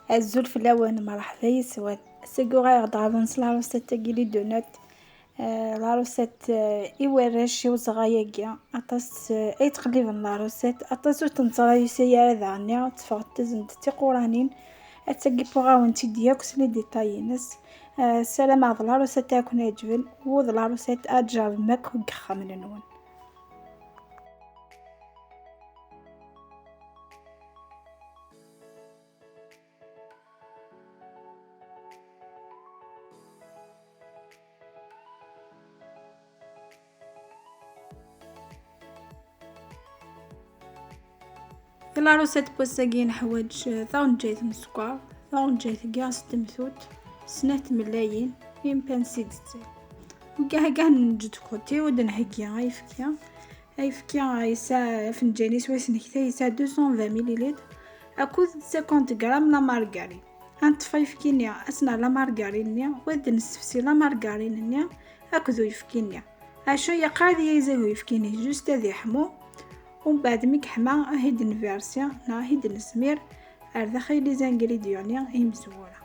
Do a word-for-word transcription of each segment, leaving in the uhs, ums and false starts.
Azul fell-awen, merḥba yes-wen. Seg uɣayeɣ-d ɣer-wen s laruset-agi, les donuts. Eh, laruset, eh, i warrac i uẓɣay-agi. Aṭas, eh, ay ttqelliben laruset, aṭas ur ten-ttṛayusi ara daɣenni, tteffɣent-asen-d d tiquranin. Attagi wwiɣ-awen-tt-id yakk s les détails-ines. Eh, ssarameɣ d laruset ara ken-iɛeǧben, u d laruset ad tjerrbem akk deg yexxamen-nwen. Di laruset n wass-agi neḥwaǧ taɣenǧayt n sskeṛ, taɣenǧayt n yiɣes n temtunt, snat tmellayin, une pincée de sel. Wigah-gah neǧǧ-d côté u d-nheggi ayefki. Ayefki yesɛa afenǧal-is wis nekta yesɛa deux cent vingt millilitres akked cinquante grammes la margarine. Ad neṭṭef ayefki-nni, ad s-nerr la margarine-nni, u ad d-nessefsi la margarine-nni akked uyefki-nni. Acu yeqqar ad yizag uyefki-nni, juste ad iḥmu, u mbeɛd mi yeḥma, ad t-id-nversi neɣ ad t-id-nesmir ar daxel les ingrédients-nni imezwura.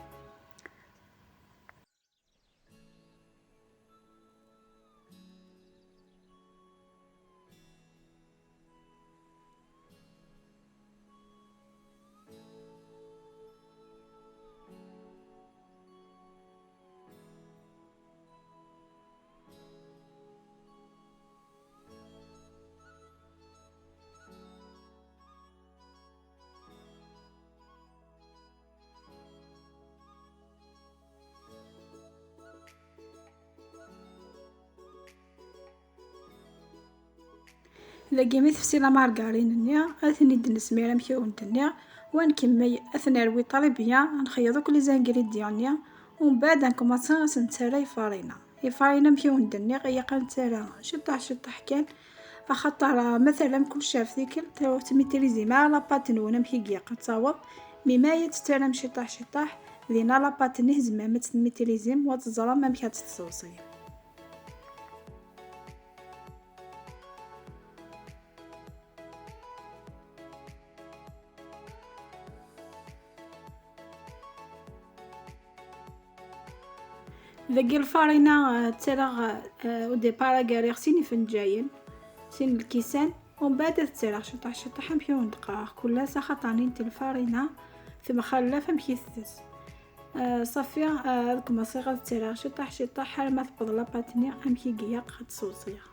Dagi mi tefsi la margarine-nni, ad ten-id-nesmir amek i wen-d-nniɣ, wa nkemmel ad t-nerwi très bien, ad nxeyyeḍ akk les ingrédients-nni, u mbeɛd ad nkumaṣi ad s-nettarra ifarina. Ifarina amek i wen-d-nniɣ, ilaq ad nettarra ciṭṭaḥ ciṭṭaḥ kan, axaṭer, ah, ma terram kullec ɣef tikkelt, ur tmitrizim ara la pâte-nwen amek i ilaq ad taweḍ, mi ma ad tettarram ciṭṭaḥ ciṭṭaḥ, dinna la pâte-nni tzemrem ad tt-tmitrizim, u ad teẓrem amek ad tt-tessewṣim. Dagi lfarina, eh, ttarraɣ, eh, au départ ad gariɣ sin ifenǧalen, sin lkisan, u mbeɛd ad ttarraɣ ciṭṭaḥ ciṭṭaḥ amek i wen-d-qqareɣ kul ass, axaṭer nint lfarina temxallaf amek i tettes. Eh, ṣafi, eh, ad kmaṣiɣ ad ttarraɣ ciṭṭaḥ ciṭṭaḥ arma tewweḍ la pâte-nni amek i ilaq ad tt-sewṣiɣ.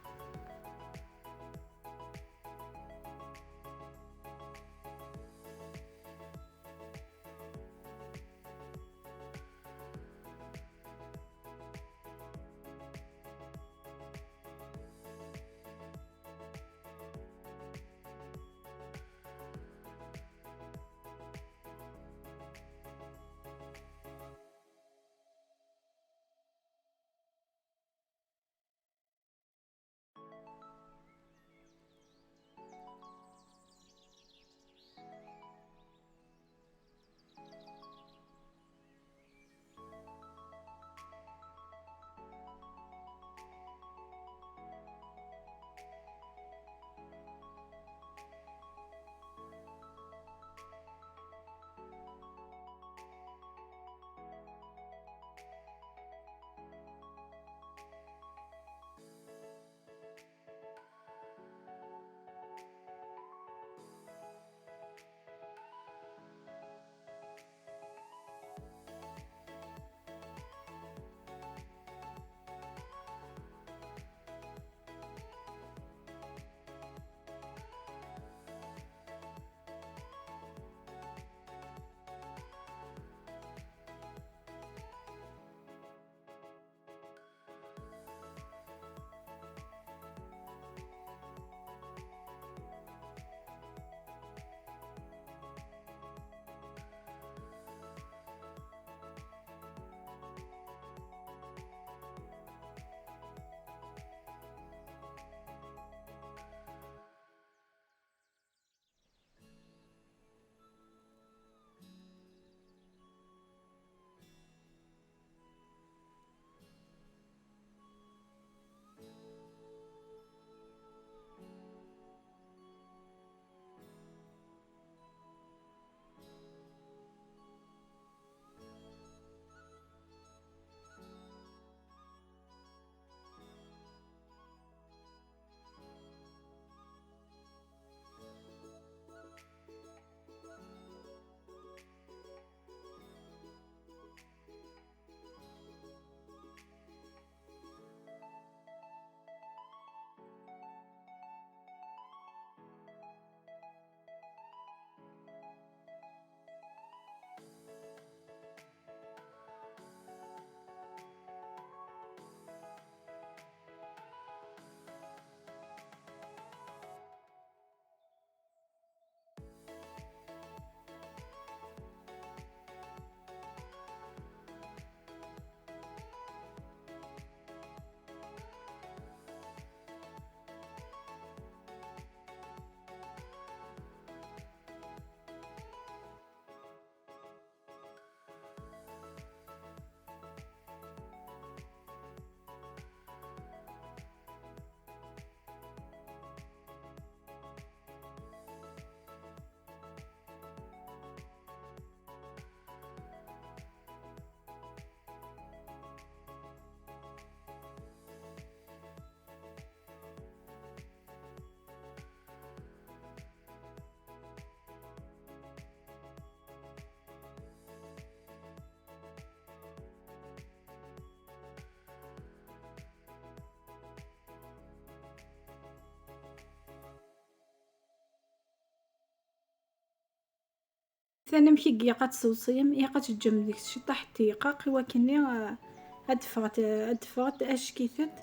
Atan amek i ilaq ad tseḍsem, ilaq ad teǧǧem deg-s ciṭṭaḥ n tdqiqin i wakken, eh, ad d-teffeɣ, ad d-teffeɣ ackitet.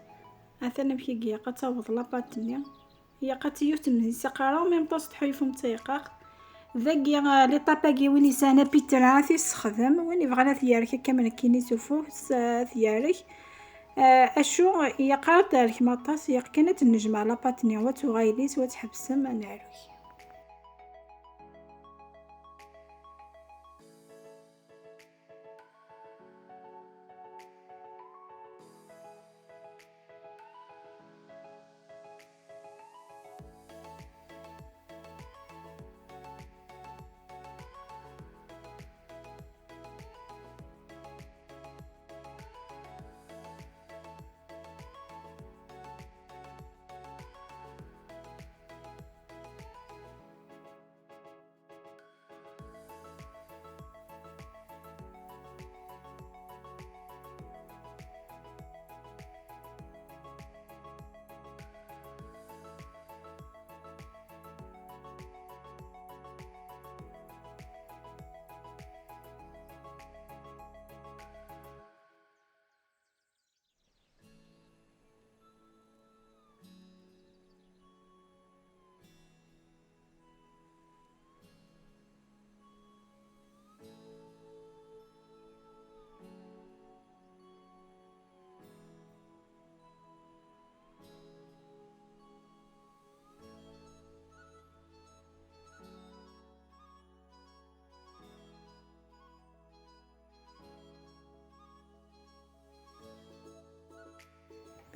Atan amek i ilaq ad taweḍ la pâte-nni. Ilaq ad tt-, yiwet ur tt-nessaqar ara, même temps tḥulfum d tayqaɣt. Dagi, eh, l'étape-agi, win yesɛan apitra ad t-yessexdem, win yebɣan ad t-yerk akka am nekkini s ufus, eh, ad t-yerk. Eh, acu, ilaq ara ad terkem aṭas, ilaq kan ad tennejmaɛ la pâte-nni, wa d tuɣalin-is, wa ad tḥebsem anaɛrug.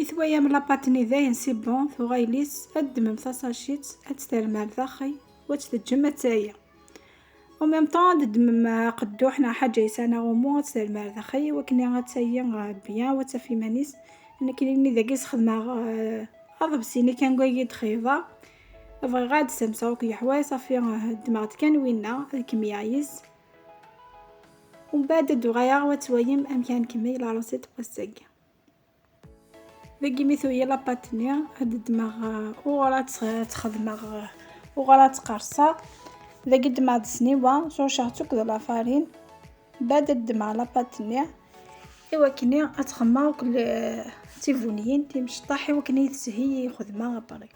Mi twayam la pâte-nni dayen c'est bon, tuɣalin-is, ad d-ddmem tasacit, ad tt-terrem ar daxel, wa ad tt-teǧǧem ad tagi. En même temps, ad d-ddmem, eh, aqedduḥ neɣ ḥaǧa yesɛan aɣummu, ad tt-terrem ar daxel, i wakken ad tagi, eh, bien, wa ad taf iman-is. Nekkini dagi sxedmeɣ, eh, aḍebsi-nni kan n wayagi d-xeyḍeɣ. Bɣiɣ ad d-ssamseɣ akk leḥwayeǧ, ṣafi, eh, ddmeɣ-d kan winna, ad kemmleɣ yis. Umbeɛd ad d-uɣaleɣ, wa ad twayem amek ara nkemmel la recette n wass-agi. Dagi mi tuya la pâte-nni, ad ddmeɣ, uh, uɣur ad tt-, ad tt-xedmeɣ, uh, uɣur ad tt-qerṣeɣ. Dagi ddmeɣ-d sniwa, ccurceɣ-tt akk d la farine. Mbeɛd ad ddmeɣ la pâte-nni, i wakken ad tt-xedmeɣ akk l-, d tibuniyin, timecṭaḥ, i wakken ad yi-teshil i lxedma après.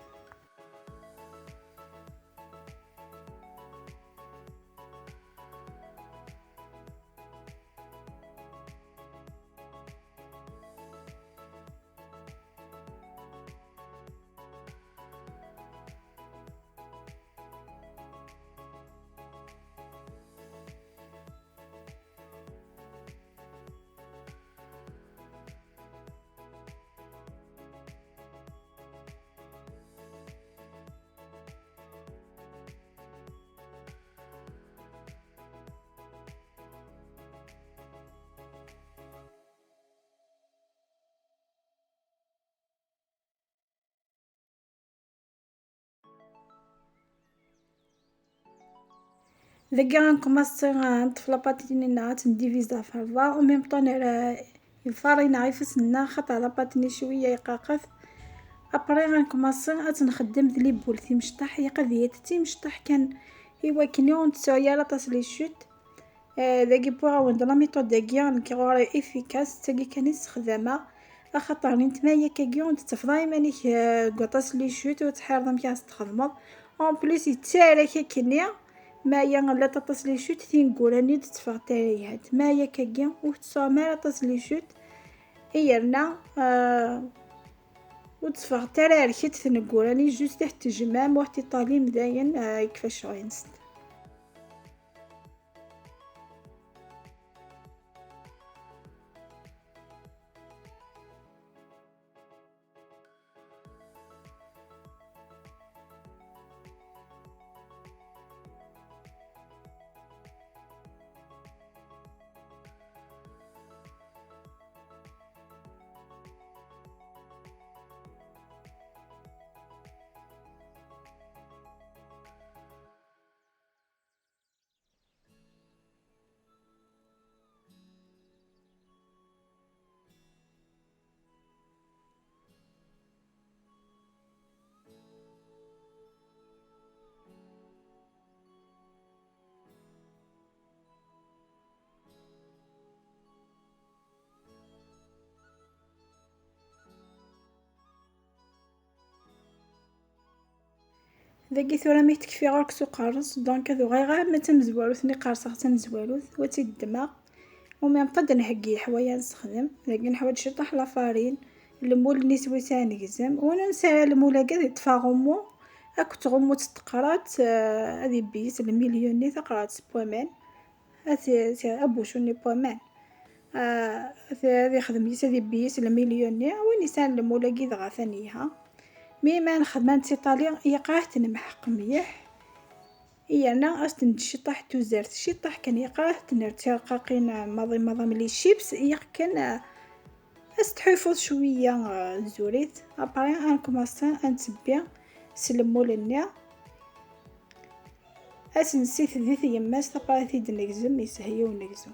Dagi ad nkumaṣi ad neṭṭef la pâte-nni-nneɣ, ad tt-ndivizi ɣef rrebɛa, en même temps nerra lfarine ɣef ifassen-nneɣ, xaṭer la pâte-nni cwiya yeqqaqet. Après ad nkumaṣi ad tt-nxeddem d les boules timecṭaḥ, ilaq ad yili timecṭaḥ kan, i wakken ur nettu ara aṭas les chutes. Eh, dagi wwiɣ-awen-d la méthode-agi, nekk ɣur-i efficace, d tagi kan i ssexdameɣ, axaṭer nitma yakagi ur d-tettafeḍ ara iman-ik, eh, deg waṭas les chutes, ur tḥireḍ amek ara s-txedmeḍ. En plus, yettarra-k akkenni, ma ya llant aṭas les chutes, tineggura-nni ur d-tteffɣent ara yhat. Ma yakagi ur tettuɣ ara aṭas les chutes, i yerna, eh, ur d-tteffɣent ara rrket tineggura-nni, juste ad tejmam, ur tiṭalim dayen, eh, yekfa ccɣel-nsent. Dagi tura mi tekfi ɣur-k s uqerres, donc ad uɣaleɣ arma d tamezwarut-nni, qerseɣ tamezwarut, u ad tt-id-ddmeɣ. U mi nṭad ad nheggi leḥwal ad nessexdem, dagi neḥwaǧ ciṭṭaḥ la farine, lmul-nni s wis ara negzem, u ur nesɛi ara lmul-agi ad yeṭṭef aɣummu, akked tɣummut n teqrat, eh, ad ibeyyes lmilyu-nni taqrat n waman. Ad t-, t-, abucu-nni n waman. Ah, t-, ad ixdem yis, ad ibbi yis lmilyu-nni. Win yesɛan lmul-agi dɣa atan iha. Mi ma nexdem ad nettiṭali, yeqrah ad t-nemḥeq mliḥ. Yerna ad s-neǧǧ ciṭṭaḥ n tuzert, ciṭṭaḥ kan, yeqrah ad t-nerr d tirqaqin, ah, maḍi maḍi am les chips, yeqqen, ah, ad s-tḥulfuḍ cwiya, ah, zurit. Après, ad nkumaṣi ad nettebbi s lmul-nni. Ad s-nessited di tyemmast, après ad t-id-negzem, yeshel unegzu.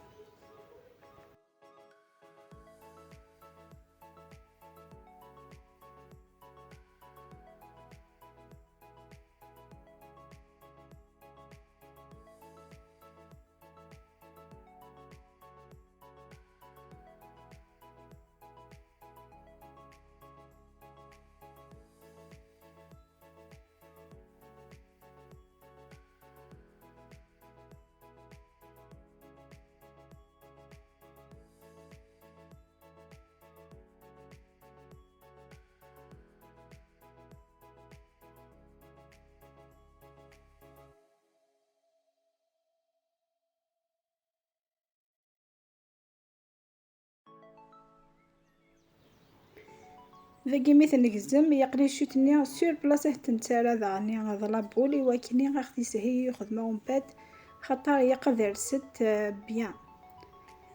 Dagi mi t-negzem, yaqli ccit-nni sur place ad t-nettarra daɣen d la boule, i wakken ad ɣ-t-yeshil i uxedma umbad, xaṭer ilaq ad rset, euh, bien.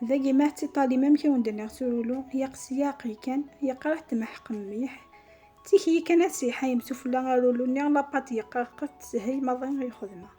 Dagi ma tettiṭalim amek i wen-d-nniɣ s urulu, ilaq s leɛqel kan, yeqrah ad t-tmeḥqem mliḥ. Tiki kan ad tseḥḥayem sufella arulu-nni, la pâte yeqqar qed teshel maḍi i uxedma.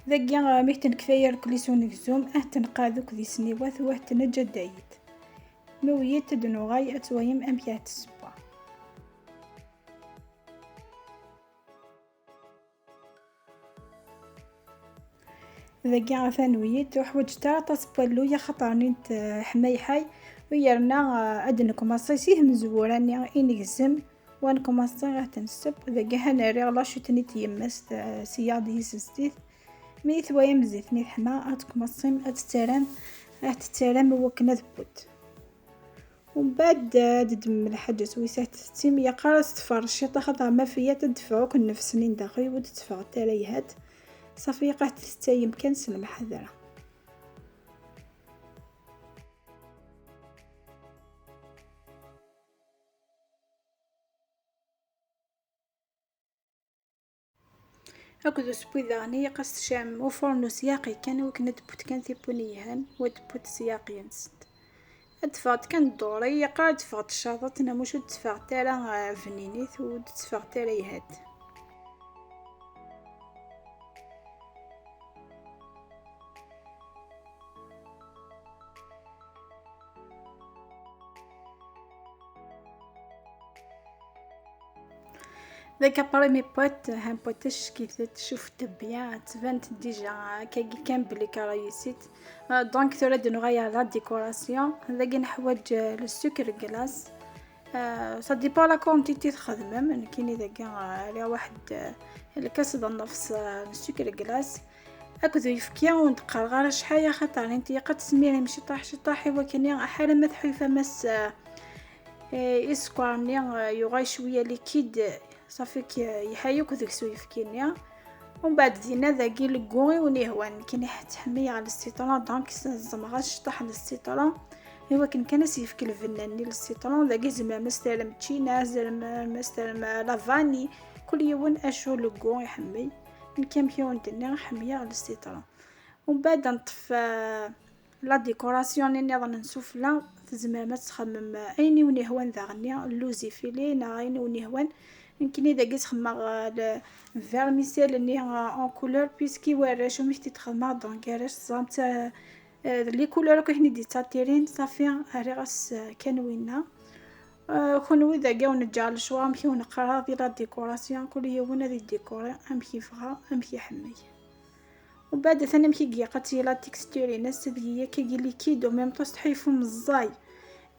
Dagi, eh, mi t-nekfa irkelli s unegzum, ad t-nqeɛɛed akk di sniwat, u ad t-neǧǧ ad d-ayit. Mi wwit ad d-nuɣal, ad twalim amek ara t-tessewwa. Dagi atan wwit, ur ḥwaǧet ara aṭas n walluy, axaṭer nint, eh, ḥma yeḥay, u yerna, eh, ad d-nekmaṣi si tmezwura-nni i negzem, u ad nekmaṣi ad t-nesseww. Dagi ha n-rriɣ la chute-nni n tyemmast, eh, sya d yis zzit. Mi twalim zzit-nni teḥma, ad tkumaṣim ad tettarram, ad tettarram i wakken ad wwent. Umbeɛd, eh, ad d-temmel lḥaǧa s wis ad tettim, yeqqar ad s-tferr ciṭ, axaṭer ma fiyat ad d-teffeɣ akk nnefs-nni n daxel, ur d-teffeɣ ara yhat. Ṣafi, yeqqar ad tettayem kan s lemḥadra. Akked usewwi daɣen i yeqqas tecɛem ufurnu s yaqqi kan, i wakken ad d-tewwet kan tiwwin yelhan, u ad d-tewwet s yaqqi-nsent. Ad d-teffeɣ kan dduṛi, yeqqar ad d-teffeɣ teccaḍet, neɣ muc ur d-teffeɣ ara, eh, bninit, u ur d-teffeɣ ara yelhat. Dagi après mi wwiɣ, ha wwiɣ tacekkit, tcuf-d bien, tban-d déjà akkagi kan belli réussi-t. Euh, donc tura ad nuɣal ɣer la décoration. Dagi neḥwaǧ, euh, le sucre glace. Euh, ça dépend la quantité txedmem. Nekkini dagi, euh, rriɣ waḥed, euh, lkas d nnefs, euh, n sucre glace. Akked uyefki ur d-qqareɣ ara acḥal, axaṭer inti yeqqar tesmirim ciṭaḥ ciṭaḥ i wakken aḥal ma tḥulfam-as, eh, eh, i sskeṛ-nni, eh, yuɣal cwiya liquide, ṣafi k-, yelḥa yakk deg-s uyefki-nni. Umbeɛd dinna dagi leggu i wen-ihwan, nekkini ḥ-, ttḥemmileɣ le citron, donc s-, ẓemreɣ ciṭaḥ n le citron, i wakken kan ad s-yefk lbenna-nni le citron. Dagi tzemrem ad s-terrem ččina, tzemrem ad s-terrem, eh, la vanille, kul yiwen acu leggu iḥemmel. Nekk amek i wen-d-nniɣ, ḥemmleɣ le citron. Umbeɛd ad neṭṭef, euh, la décoration nniḍen n sufella, tzemrem ad txemmem, euh, ayen i wen-ihwan daɣen, lluz effilé neɣ ayen i wen-ihwan. Nekkini dagi sxemmeɣ, euh, le vermicelle-nni, euh, en couleur, puisque i warrac umi t-id-xedmeɣ, donc arrac teẓram-t, euh, euh, d les couleurs akk i ten-id-yettatirin, ṣafi rriɣ-as, euh, kan winna. Euh, kunwi dagi ur neǧǧa lecɣal amek i wen-qqareɣ di la décoration, kul yiwen ad idikuri amek yebɣa, amek iḥemmel. Umbeɛd atan amek i ilaq ad tili la texture-ines, ad yili akkagi liquide, en même temps tḥulfum ẓẓay.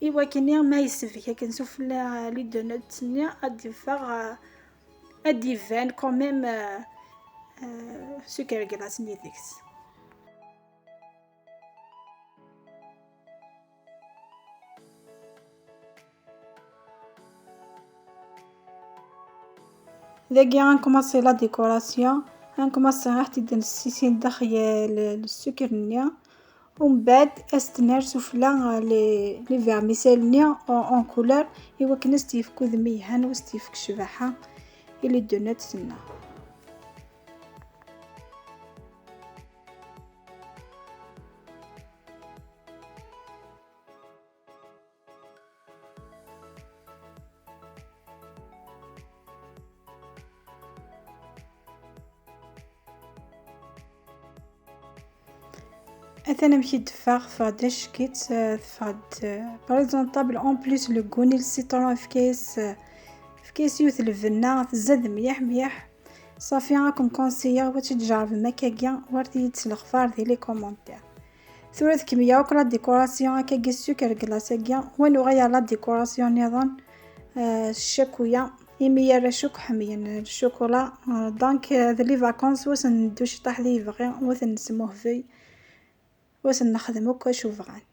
I wakken ma yessefk akken sufella les donuts-nni ad d-iffeɣ, euh, ad d-iban quand même, euh, euh, sucre glace-nni deg-s. Dagi ad nkumaṣi la décoration, ad nkumaṣi ad t-id-nessisin daxel le, le sucre-nni, umbeɛd ad s-t-nerr sufella les, les vermicelles-nni en, en couleur, i wakken ad s-t-yefk udem yelhan u ad s-t-yefk ccbaḥa i les donuts-nneɣ. Atan amek i d-teffeɣ, teffeɣ-d d acekkit, euh, teffeɣ-d, euh, présentable. En plus, le goût n le citron, efk-as, euh, efk-as yiwet lbenna, tzad mliḥ mliḥ. Ṣafi, ad ken-conseiller ad tt-id-tjerrbem akkagi, u ad iyi-d-slexbar di les commentaires. Tura tkemmel akk la décoration akkagi, sucre glace-agi, wa nuɣal ɣer la décoration nniḍen, euh, s ccakula, imi arrac akk ḥemmlen ccukula, euh, donc, euh, d les vacances, wa sen-neddu ciṭaḥ di lebɣi, wa ten-nesmuhbel, wa sen-nexdem akk acu bɣan.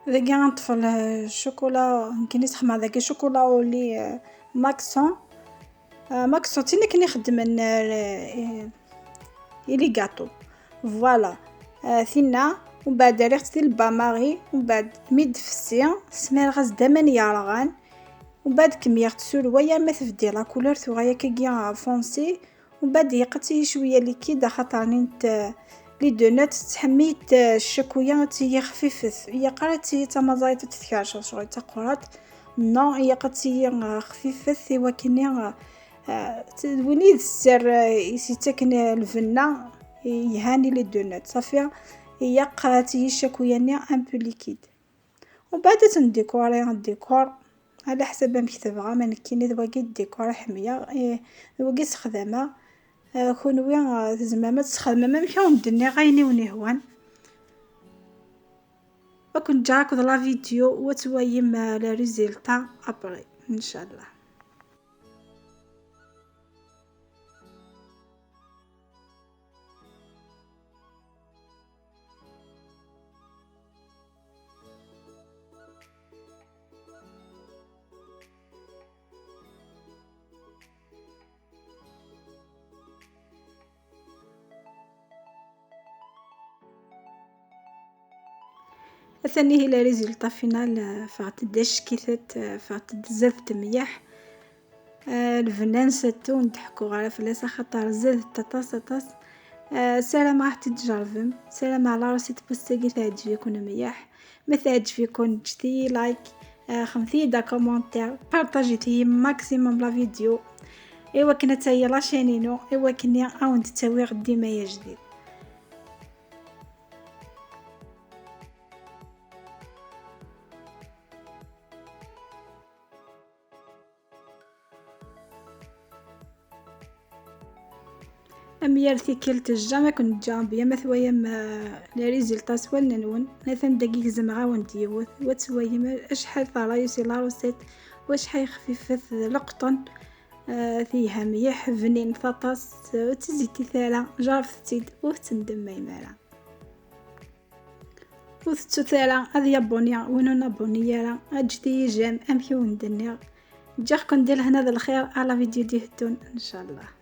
Dagi ad nṭef le-, ccukula, nekkini sxedmeɣ dagi ccukula au lait, euh, Maxon. Euh, Maxon, d tin akken i xeddmen, euh, i les gâteaux. Voilà. Euh, tinna, umbeɛd rriɣ-tt di le bain-marie, umbeɛd mi d-tfessi, smireɣ-as-d aman yerɣan, umbeɛd kemmleɣ-tt s ulway arma tebdel la couleur, tuɣal akkagi, euh, foncée. Umbeɛd ilaq ad tili cwiya liquide, axaṭer nint, eh, les donuts ttḥemmilent, eh, ccakula ad tili xfifet. Ilaq ara ad tili d tamaẓayt ad tkerceḍ, ccɣel d taquraṭ. Non, ilaq ad tili, eh, xfifet i wakken, eh, eh, t-, d win i d sser, eh, i s-yettaken, eh, lbenna, eh, yelhan i les donuts. Ṣafi, ilaq ad tili ccakula-nni un peu liquide. Umbeɛd ad ten-décorer, décor ɛla ḥsab amek tebɣam, nekkini d wagi décor i ḥemmleɣ, eh, d wagi sexdameɣ. Eh, kunwi, eh, tzemrem ad tesxedmem amek i wen-d-nniɣ ayen i wen-ihwan. Ad ken-ǧǧeɣ akked la vidéo, u ad twalim, eh, le résultat après. إن شاء الله. Atan ihi le résultat final, eh, ffɣent-d ackitat, eh, ffɣent-d zdat mliḥ. Eh, lbenna n Sato ur d-ḥekkuɣ ara fell-as, axaṭer zdat aṭas, aṭas. Eh, ssarameɣ ad tt-id-tjerrbem. Ssarameɣ la recette n wass-agi teɛǧeb-iken mliḥ. Ma teɛǧeb-iken, ǧǧet-iyi like, eh, xedmet-iyi-d un commentaire, partagez-iyi maximum la vidéo, i wakken ad tagi la chaîne-inu, i wakken ad wen-d-ttawiɣ dima ajdid. Am yal tikkelt, jamais ad ken-ǧǧeɣ bya ma twalam, eh, le résultat s wallen-nwen. Atan dagi gezmeɣ-awen-d yiwet, wa twalam acḥal teɛǧeb-iken la recette, wacḥal xfifet d leqṭen, eh, telha mliḥ, bnin aṭas, eh, ur tt-ttezzitit ara, jerrbet-tt-id, ur tettendemem ara. Ur tettut ara ad abonné win ur nabonné ara, ǧǧet-iyi j'aime amek i wen-d-nniɣ. Ǧǧiɣ-ken di lehna d lxir, à la vidéo d-iteddun, ncallah.